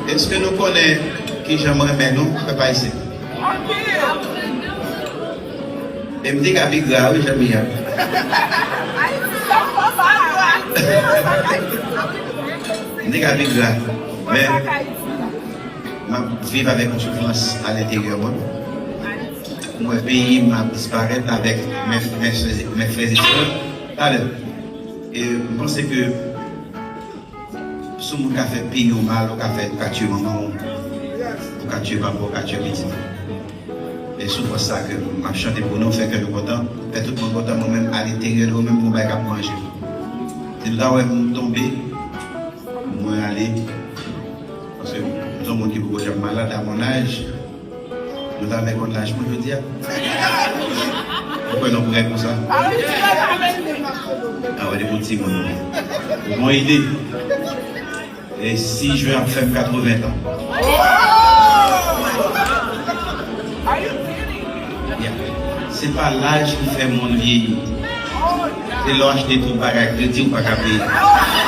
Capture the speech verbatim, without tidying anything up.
Èske nou konnen kijan m renmen nou, pèp ayisyen? E m te ka pi gra, wi, jan m ye a. M te ka pi gra. Men, m ap viv avèk yon soufrans alenteryè mwen. M wè peyi m ap disparèt avèk men, men, men frè e sè. Talè. E m panse ke si yon moun ka fè peyi w mal, ou ka fè, ou ka tiye manman w, ou ka tiye papa w, ou ka tiye pitit ou. E soufrans sa ke m ap chante pou nou, fè kè nou kontan, fè tout moun kontan, mwen menm, alenteryè de mwen menm, gon bagay k ap manje. Si nou ta wè m tonbe, mwen ale, paske m se yon moun ki poko janm malad a mon âge. Nou ta fè konn laj mwen jodi a. Ou kwè non pou règ konsa? A wè, depi w timoun. Ou gon ide. E sis jen ap fè m katreven tan. Yeah. Se pa laj ki fè moun vyeyi. Se lè w achte tout bagay kredi ou pa ka peye.